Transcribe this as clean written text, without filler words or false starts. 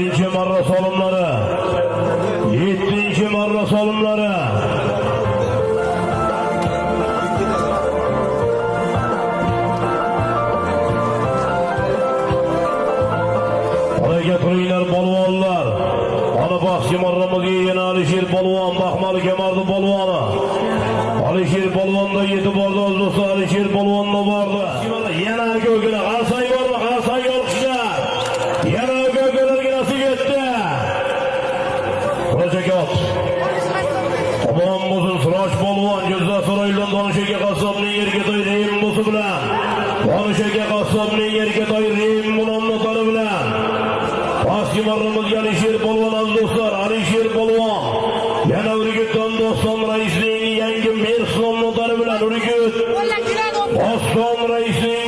Yettinchi marra solimlari. Yettinchi marra solimlari. Oraya turinglar polvonlar. Ana baxshi marramizga yana Alisher polvon, Baxmal kamardi polvoni. Alisher polvonda yetib bordi, aziz do'stlar, Alisher polvonda bordi. Yana ko'kina qarsak bormi? Qarsak olqishlar. Yana ko'klarga nasib etdi. Ro'jakot. Omon bo'lsin Siroj polvon, Jizzax saroyidan Donish aka qassobning erkatoy Rembosi bilan. Donish aka qassobning erkatoy Rembo nomlari bilan. Pastki marramizga Alisher polvon, aziz do'stlar, Alisher polvon. Yana Urgutdan Doston raisning yangi Mers nomlari bilan Urgut. Doston raisning